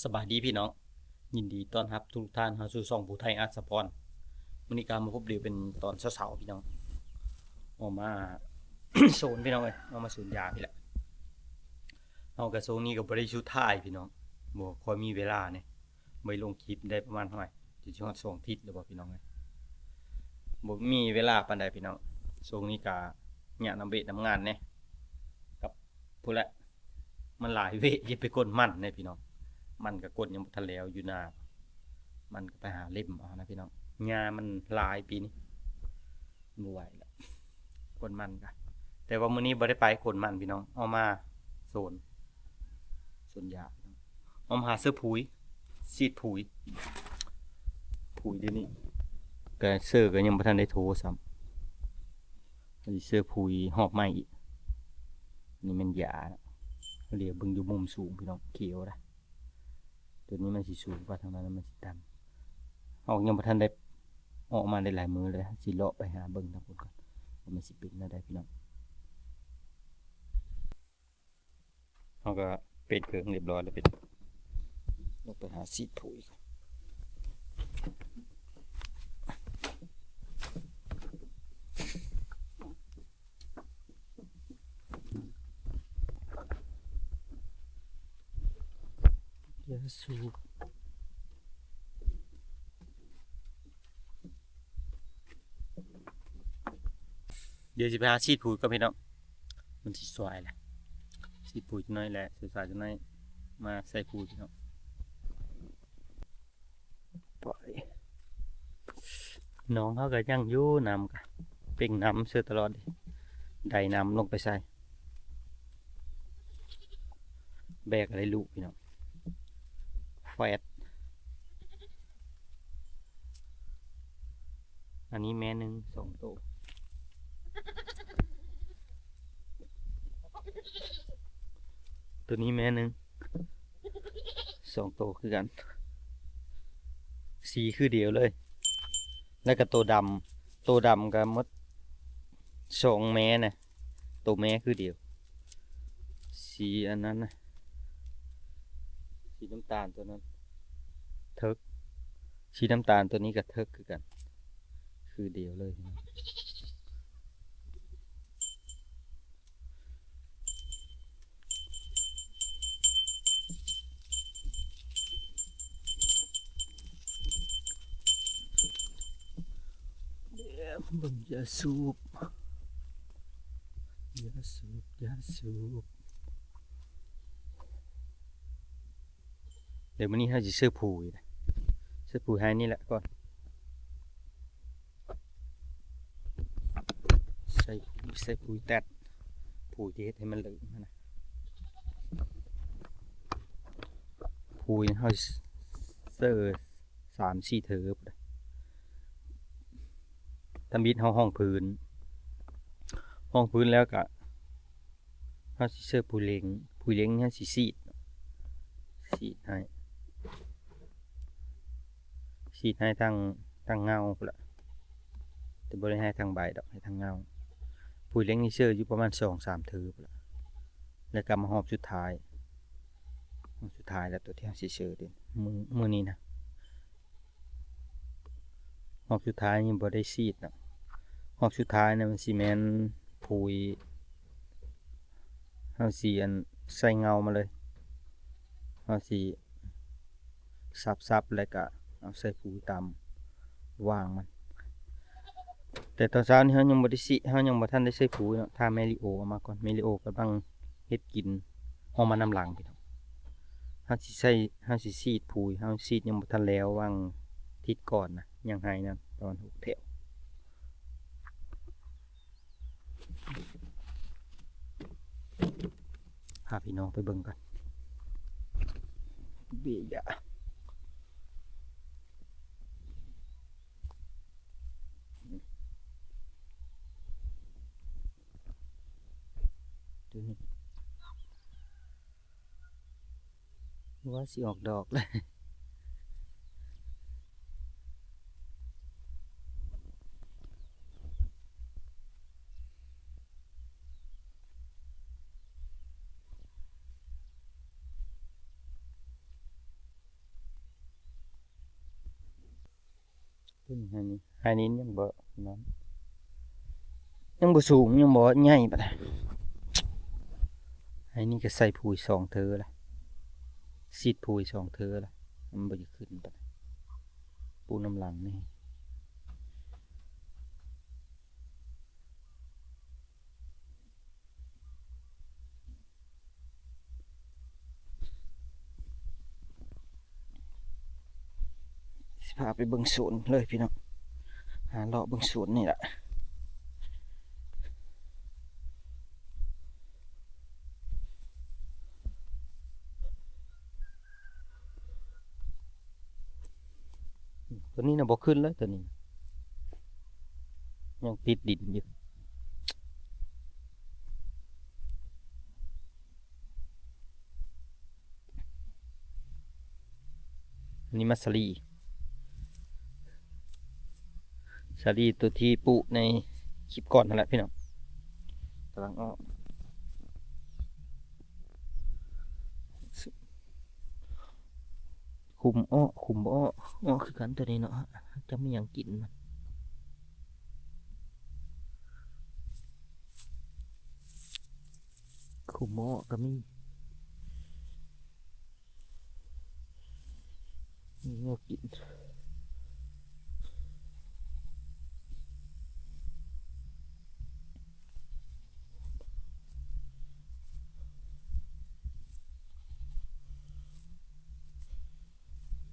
ສະບາຍດີພີ່ນ້ອງ, ຍິນດີຕ້ອນຮັບທຸກທ່ານເຂົ້າສູ່ຊ່ອງຜູ້ໄທອາດສະພອນ. ມື້ນີ້ກະມາພົບເດີເປັນຕອນເຊົ້າໆ ພີ່ນ້ອງ, ອອກມາ ໂຊນພີ່ນ້ອງເອີຍ, ອອກມາສວນຢາງພີ້ແຫຼະ. ເຮົາກະຊ່ວງນີ້ກະບໍ່ໄດ້ຢູ່ໄທພີ່ນ້ອງ, ບໍ່ຄ່ອຍມີເວລາແດ່, ບໍ່ໄດ້ລົງຄລິບໄດ້ປະມານ ຫ້ອຍ ຈະຊິຮອດສອງທິດແລ້ວບໍ່ພີ່ນ້ອງເອີຍ, ບໍ່ມີເວລາປານໃດພີ່ນ້ອງ. ຊ່ວງນີ້ກະຍາກນຳວຽກນຳງານແດ່ ກັບ ພຸ້ນແຫຼະ ມັນຫຼາຍວຽກ ຢ່າໄປກົນມັນເດ້ພີ່ນ້ອງ, ມັນກະກົນຍັງບໍ່ທັນແລ້ວຢູ່ນາ, ມັນກະໄປຫາເລັມເອົານະພີ່ນ້ອງ. ຫຍ້າມັນຫຼາຍປີນີ້ ບໍ່ໄຫວແລ້ວ ກົນມັນກະ, ແຕ່ວ່າມື້ນີ້ບໍ່ໄດ້ໄປກົນມັນພີ່ນ້ອງ, ອອກມາໂຊນ ໂຊນຢາ, ອອກມາຫາເຊື້ອຜຸຍ ສີດຜຸຍ ຜຸຍດຽວນີ້ກະເຊີ້ກະຍັງບໍ່ທັນໄດ້ໂທຊ້ຳ. ອັນນີ້ເຊື້ອຜຸຍຮອບໃໝ່ອີກ, ນີ້ແມ່ນຢາ. ດຽວເບິ່ງຢູ່ມຸມສູງພີ່ນ້ອງ, ຂຽວນະ, ໂຕນີ້ມັນຊິສູງກວ່າທາງນັ້ນ, ມັນຊິຕ່ຳ. ເຮົາຍັງບໍ່ທັນໄດ້ອອກມາໄດ້ຫຼາຍມື້ເລີຍ, ຊິເລາະໄປຫາເບິ່ງທາງພຸ້ນກ່ອນ ວ່າມັນຊິເປັນແນວໃດພີ່ນ້ອງ. ເຮົາກະເປັນເຄື່ອງຮຽບຮ້ອຍແລ້ວ, ເປັນ ລົງໄປຫາສີດຜຸຍ. ຢາສູບ. ດຽວຊິໄປຫາສີດຜຸຍກ່ອນພີ່ນ້ອງ, ມັນຊິສວາຍແຫຼະ. ສີດຜຸຍຈັກໜ້ອຍແຫຼະ, ສວາຍໆ ຈັກໜ້ອຍ ມາໃສ່ຜຸຍພີ່ນ້ອງ. ນ້ອງເຮົາກະຍັງຢູ່, ນ້ຳກະເປັ່ງນ້ຳເສີດຕະຫຼອດ, ໄດນ້ຳລົງໄປໃສ່. ແບກໄດ້ລູກພີ່ນ້ອງ, ແຟດ. ອັນນີ້ແມ່ໜຶ່ງ ສອງໂຕ, ໂຕນີ້ແມ່ໜຶ່ງ ສອງໂຕຄືກັນ, ສີຄືດຽວເລີຍ. ແລ້ວກະໂຕດຳ, ໂຕດຳກະໝົດສອງແມ່ນະ, ໂຕແມ່ຄືດຽວ. ສີອັນນັ້ນນະ, ສີນ້ຳຕານໂຕນັ້ນ ເທີກ, ສີນ້ຳຕານໂຕນີ້ກະເທີກຄືກັນ, ຄືດຽວເລີຍ. ເບິ່ງຢາສູບ, ຢາສູບ, ຢາສູບ. ດຽວມື້ນີ້ເຮົາຊິເຊື້ອຜຸຍ, ເຊື້ອຜຸຍໃຫ້ນີ້ແຫຼະກ່ອນ. ໃສ່ ໃສ່ຜຸຍແຕັດ, ຜຸຍທີ່ເຮັດໃຫ້ມັນເລີນຫັ້ນນະ. ຜຸຍເຮົາເຊີສາມສີ່ເທີບ, ທຳອິດເຮົາຮອງພື້ນ, ຮອງພື້ນແລ້ວກະ ເຮົາຊິເຊີຜຸຍເຫຼັງ, ຜຸຍເຫຼັງນີ້ເຮົາຊິສີດ, ສີດໃຫ້, ສີດໃຫ້ທັງ ທັງເຫງົ້າພຸ້ນລະ, ແຕ່ບໍ່ໄດ້ໃຫ້ທັງໃບດອກ, ໃຫ້ທັງເຫງົ້າ. ຜຸຍເຫຼັງນີ້ເຊີຢູ່ປະມານສອງສາມເທີພຸ້ນລະ, ແລ້ວກະມາຮອບສຸດທ້າຍ, ຮອບສຸດທ້າຍແລ້ວ ໂຕທີ່ເຮົາຊິເຊີເດ ມື້ ມື້ນີ້ນະ. ຮອບສຸດທ້າຍນີ້ບໍ່ໄດ້ສີດເນາະ, ຮອບສຸດທ້າຍນະມັນຊິແມ່ນຜຸຍ, ເຮົາຊິອັນໃສ່ເຫງົ້າມາເລີຍ, ເຮົາຊິສັບໆ ແລ້ວກະເອົາໃສ່ຜຸຍຕາມຫວ່າງມັນ. ແຕ່ຕອນເຊົ້ານີ້ເຮົາຍັງບໍ່ໄດ້ສີດ, ເຮົາຍັງບໍ່ທັນໄດ້ໃສ່ຜຸຍເນາະ, ຖ້າແມ່ລິໂອເອົາມາກ່ອນ, ແມ່ລິໂອກຳລັງເຮັດກິນ ຮອງມານຳຫຼັງພີ່ນ້ອງ. ເຮົາຊິໃສ່ ເຮົາຊິສີດຜຸຍ, ເຮົາສີດຍັງບໍ່ທັນແລ້ວ, ຫວ່າງທິດກ່ອນນະ ຍັງໃຫ້ນຳປະມານຫົກແຖວ. ພາພີ່ນ້ອງໄປເບິ່ງກັນ ເບຍຢາ. ໂຕນີ້ວ່າຊິອອກດອກແລ້ວ. ຕົ້ນໄຮນີ້ ໄຮນີ້ຍັງບໍ່ນັ້ນ ຍັງບໍ່ສູງ ຍັງບໍ່ໃຫຍ່ປານໃດ. ໄຮນີ້ກໍໃສ່ປຸ໋ຍສອງເທື່ອລະ ສີດປຸ໋ຍສອງເທື່ອລະ ມັນບໍ່ຢາກຂຶ້ນປານໃດ. ປູນຳຫຼັງນີ້ ຊິພາໄປເບິ່ງສວນເລີຍພີ່ນ້ອງ ຫາເລາະເບິ່ງສວນນີ້ລະ. ຕົວນີ້ນະບໍ່ຂຶ້ນເລີຍ ຕົວນີ້ຍັງຕິດດິນຢູ່. ອັນນີ້ມາສາລີ ສາລີຕົວທີ່ປູໃນຄລິບກ່ອນຫັ້ນແຫຼະພີ່ນ້ອງ ກຳລັງອອກ. ຂຸມເອາະ ຂຸມບໍ່ເອາະ ເອາະຄືກັນຕົວນີ້ເນາະ ຈັກມີຫຍັງກິນມັນ. ຂຸມເອາະກໍມີ ມີແນວກິນ.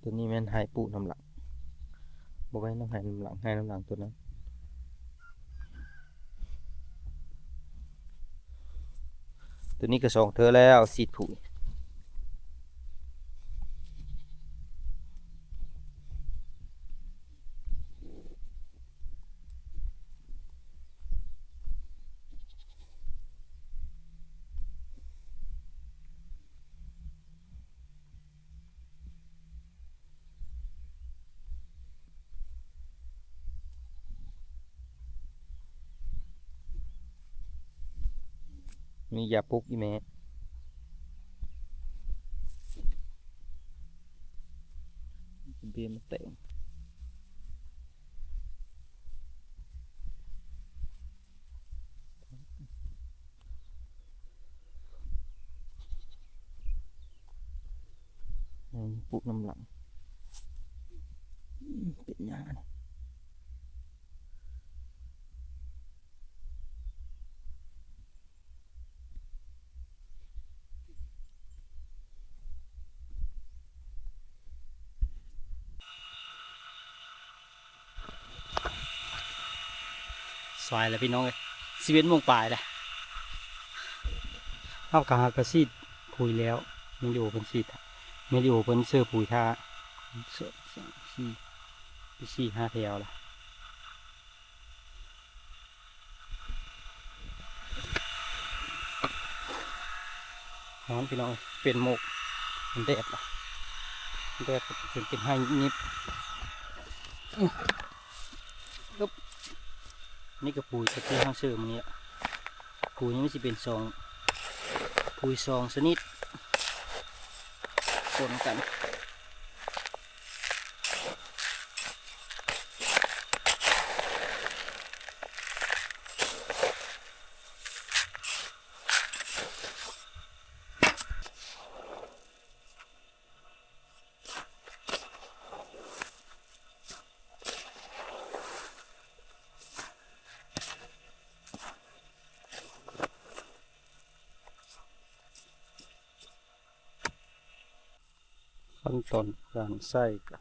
ຕົວນີ້ແມ່ນໄຮປູນຳຫຼັງ ບໍ່ແມ່ນນຳໄຮນຳຫຼັງ ໄຮນຳຫຼັງຕົວນັ້ນ. ຕົວນີ້ກໍສອງເທື່ອແລ້ວ ສີດປຸ໋ຍ. ມີຢາປຸກອີ່ແມ່ ເບຍມາແຕ່ງ. ປູນຳຫຼັງ ເປັນຫຍັງອັນນີ້. ສາຍແລ້ວພີ່ນ້ອງເອີຍ ສິບເອັດໂມງປາຍແລ້ວ ເຮົາກໍຫາກະສີດປຸ໋ຍແລ້ວ ແມລິໂອເພິ່ນສີດ ແມລິໂອເພິ່ນເຊີປຸ໋ຍຖ້າ ສອງ ສາມ ສີ່ ສີ່ຫ້າແຖວລະ. ຮ້ອນພີ່ນ້ອງ ເປັນໝອກ ມັນແດດລະ ແດດຈົນເປັນໄຫ້ຍິບໆ. ອຶບ ນີ້ກໍປຸ໋ຍທີ່ເຮົາເຊີມານີ້ລະ ປຸ໋ຍນີ້ມັນຊິເປັນສອງ ປຸ໋ຍສອງຊະນິດປົນກັນ. ຂັ້ນຕອນການໃສ່ກະ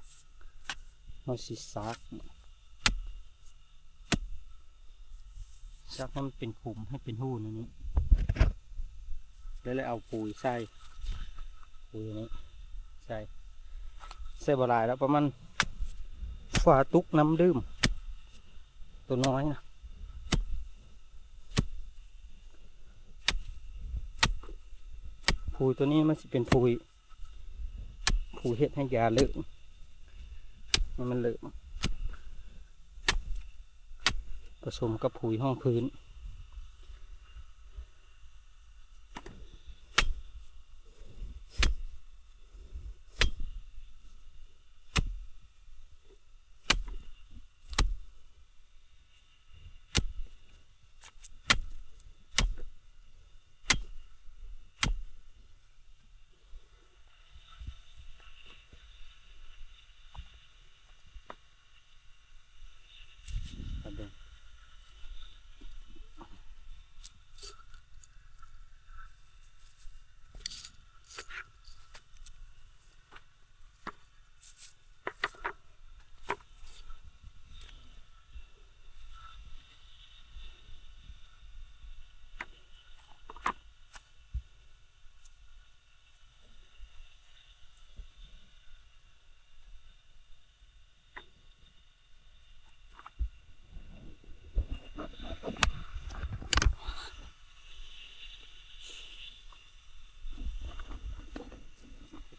ເຮົາຊິສາກ ສາກໃຫ້ມັນເປັນຂຸມ ໃຫ້ເປັນຮູແນວນີ້ ແລ້ວ ແລ້ວເອົາປຸ໋ຍໃສ່ ປຸ໋ຍນີ້ໃສ່ ໃສ່ບໍ່ຫຼາຍດອກ ປະມານຝາຕຸກນ້ຳດື່ມ ໂຕນ້ອຍນະ ປຸ໋ຍໂຕນີ້ມັນຊິເປັນປຸ໋ຍ ປຸ໋ຍເຮັດໃຫ້ຢາເລີກ ໃຫ້ມັນເລີກ ປະສົມກັບປຸ໋ຍຮອງພື້ນ. ເ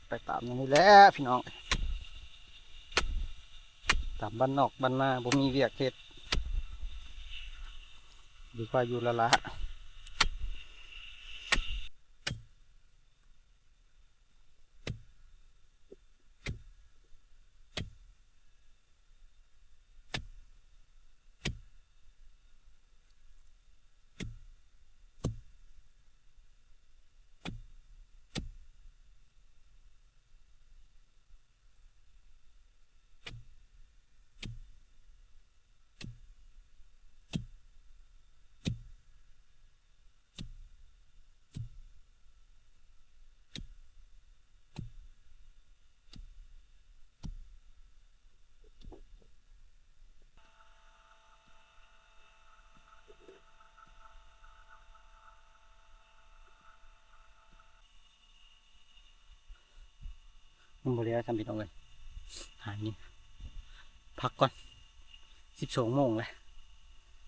ໄປຕາມນີ້ແຫຼະພີ່ນ້ອງ ຕາມບ້ານນອກບ້ານນາ ບໍ່ມີວຽກເຮັດ ດີກວ່າຢູ່ລະລະ. ຍັງບໍ່ແລ້ວຊ້ຳພີ່ນ້ອງເອີຍ ຫານີ້ ພັກກ່ອນ ສິບສອງໂມງແລ້ວ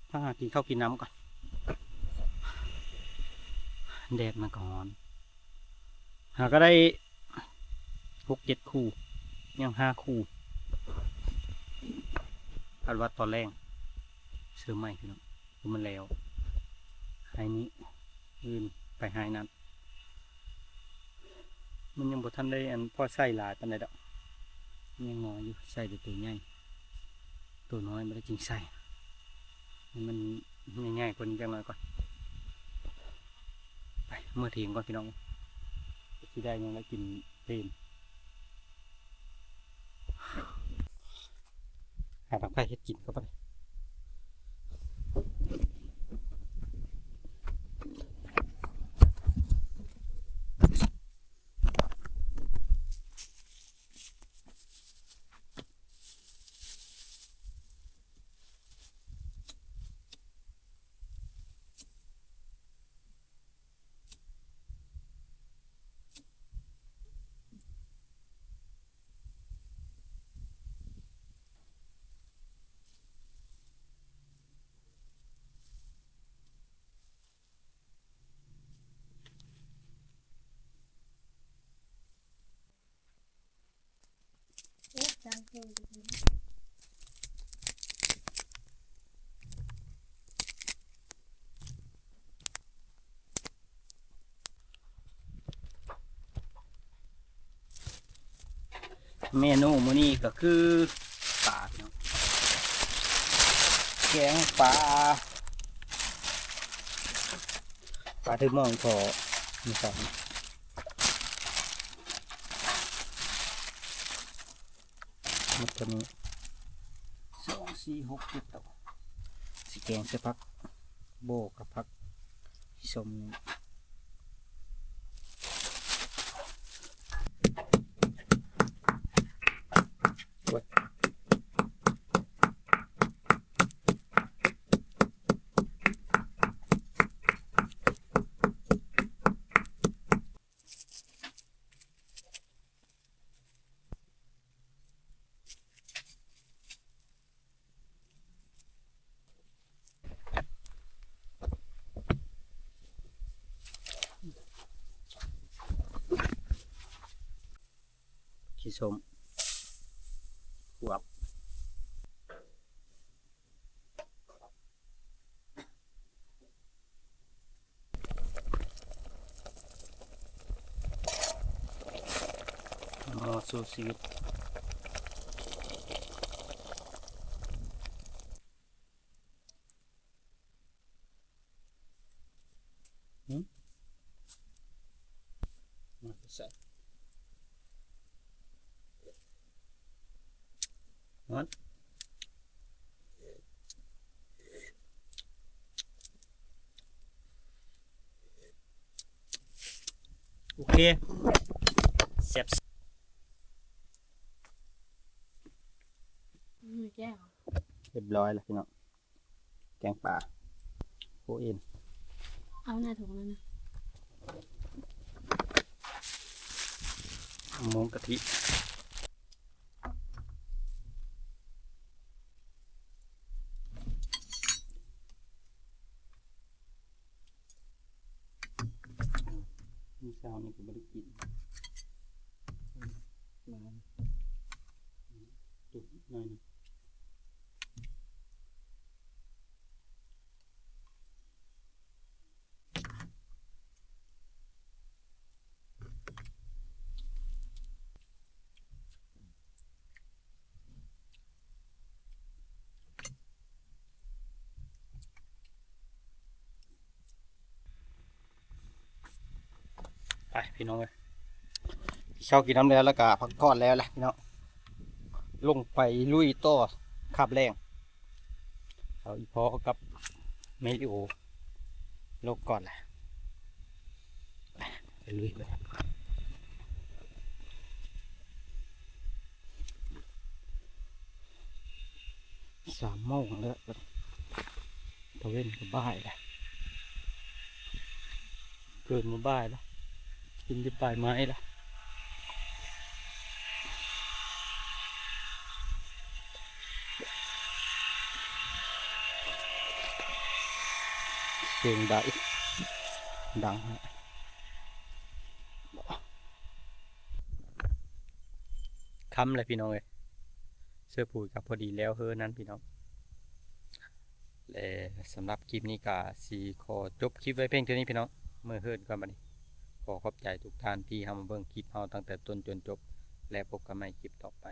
ພັກຫາກິນເຂົ້າກິນນ້ຳກ່ອນ ແດດມັນກໍຮ້ອນ ຫາກໍໄດ້ຫົກເຈັດຄູ່ ຍັງຫ້າຄູ່ ຄາດວ່າຕອນແລງເສີມໃໝ່ພີ່ນ້ອງ ຄືມັນແລ້ວ ໄຮ່ນີ້ ອື່ນໄປໄຮ່ນັ້ນ ມັນຍັງບໍ່ທັນໄດ້ອັນພໍໃສ່ຫຼາຍປານໃດດອກ ຍັງນ້ອຍຢູ່ ໃສ່ແຕ່ໂຕໃຫຍ່ ໂຕນ້ອຍບໍ່ໄດ້ຈຶ່ງໃສ່ ໃຫ້ມັນໃຫຍ່ໆກວ່ານີ້ຈັກໜ້ອຍກ່ອນ ໄປເມືອຖຽງກ່ອນພີ່ນ້ອງ ຊິໄດ້ຫຍັງລະກິນເພນ ຫາທາງໄຜເຮັດກິນເຂົ້າໄປ. ເມນູມື້ນີ້ກໍຄືປາເນາະ ແກງປາ ປາຖືມອງພໍມີສອງ ໝົດເທົ່ານີ້ ສອງ ສີ່ ຫົກ ເຈັດໂຕ ຊິແກງໃສ່ຜັກໂບກັບຜັກຂີ້ສົ້ມນີ້ ໂອ້ຍ. ຂີ້ສົ້ມ ຫວບ. ໝໍ້ສູ້ຊີວິດ. ຫືມ ມາໃສ່ ຮອດ. ໂອເຄ ແຊບ. ອືມ ແກ້ວ ຮຽບຮ້ອຍແລ້ວພີ່ນ້ອງ ແກງປາ ໂຄເອັນ ເອົາໜ້າຖົງນັ້ນນະ ໝູກະທິ. ມື້ເຊົ້ານີ້ກໍບໍ່ໄດ້ກິນ. ມາ ຕຸກໜ້ອຍໜຶ່ງ. ໄປພີ່ນ້ອງເອີຍ ເຊົ້າກິນນ້ຳແລ້ວ ແລ້ວກະພັກຜ່ອນແລ້ວລະພີ່ນ້ອງ ລົງໄປລຸຍຕໍ່ຄາບແລງ. ເອົາອີ່ພໍ່ກັບແມ່ລິໂອລົງກ່ອນລະ ໄປລຸຍເບິ່ງ. ສາມໂມງແລ້ວ ຕາເວັນກໍບ່າຍແລ້ວ ເກີນມາບ່າຍແລ້ວ ກິນຢູ່ປາຍໄມ້ແລ້ວ. ສຽງໃດດັງ ຄ່ຳແລ້ວພີ່ນ້ອງເອີຍ ເສື້ອຜູກະພໍດີແລ້ວເຮີນັ້ນພີ່ນ້ອງ. ແລະ ສຳລັບຄລິບນີ້ກະຊິຂໍຈົບຄລິບໄວ້ພຽງເທົ່ານີ້ພີ່ນ້ອງ ເມືອເຮືອນກ່ອນບັດນີ້. ຂໍຂອບໃຈທຸກທ່ານທີ່ເຂົ້າມາເບິ່ງຄລິບເຮົາຕັ້ງແຕ່ຕົ້ນຈົນຈົບ ແລະ ພົບກັນໃໝ່ຄລິບຕໍ່ໄປ.